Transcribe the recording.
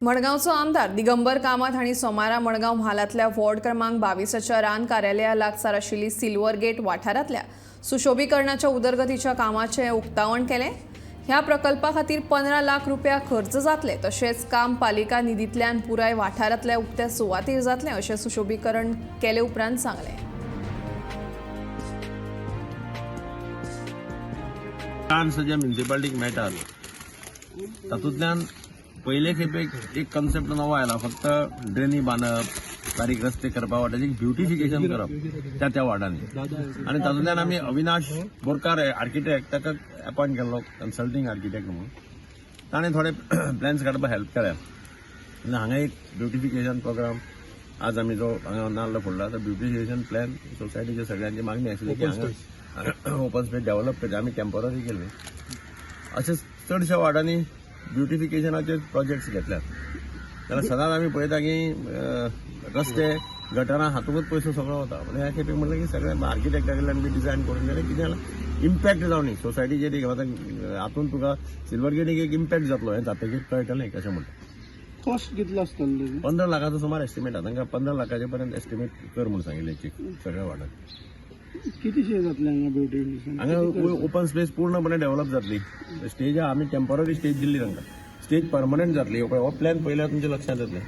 मडगांवचो आमदार दिगंबर कामत हांणी सोमारा मडगांव म्हालांतल्या वॉर्ड क्रमांक 22च्या रान कार्यालया लागसार आशिल्ली सिल्वर गेट वाठारांतल्या सुशोभीकरणाच्या उदरगतीच्या कामाचें उक्तावण केलें. ह्या प्रकल्पा खातीर 15 लाख रुपया खर्च जातले, तशेंच काम पालिका निधींतल्यान पुराय वाठारांतल्या उक्त्या सुवातेर जातलें अशें सुशोभीकरण केले उपरांत सांगलें. चान्स जे म्युन्सिपाल्टीक मेळटात तातूंतल्यान पयले खेपेक एक कन्सेप्ट नवो आयला. फक्त ड्रेनी बांदप, बारीक रस्ते करपा वाट्याचे ब्युटिफिकेशन करप त्या त्या वार्डांनी. आनी तातूंतल्यान आमी अविनाश बोरकार आर्किटेक्ट ताका अपॉयंट केल्लो कन्सल्टींग आर्किटेक्ट म्हणून. ताणें थोडे प्लॅन्स काडपाक हेल्प केल्या आनी हांगा एक ब्युटिफिकेशन प्रोग्राम आज आमी जो हांगा नाल्ल फोडला तो ब्युटिफिकेशन प्लॅन सोसायटीच्या सगळ्यांची मागणी आशिल्ली की हांगा ओपन स्पेस डेव्हलप करचे. आमी टेम्पररी केल्ली. अशें चडश्या वार्डांनी ब्युटिफिकेशनाचे प्रोजेक्ट्स घेतल्यात जाल्यार सदांच आमी पळयता की रस्ते, गटरां हातूंतच पयसो सगळो वता. पूण ह्या खेपे म्हणलें की सगळें आर्किटेक्टा कडल्यान बी डिजायन करून जाल्यार कितें जालां, इम्पॅक्ट जावनी सोसायटीचेर. एक आतां हातूंत तुका सिल्वर गेटीक एक इम्पॅक्ट जातलो हें जातकीर कळटलें कशें म्हणटा. कॉस्ट कितलो आसतलो? 15 लाखाचो सुमार एस्टिमेट आहा. तांकां 15 लाखाचे पर्यंत एस्टिमेट कर म्हूण सांगिल्लें सगळ्या वार्डान. कितशें जातलें हांगा ब्युटिफिकेशन? हांगा ओपन स्पेस पूर्णपणे डेव्हलप जातली. स्टेज आमी टेम्पररी स्टेज दिल्ली तांकां, स्टेज परमनंट जातली. हो प्लॅन पळयल्यार तुमच्या लक्षांत येतलें.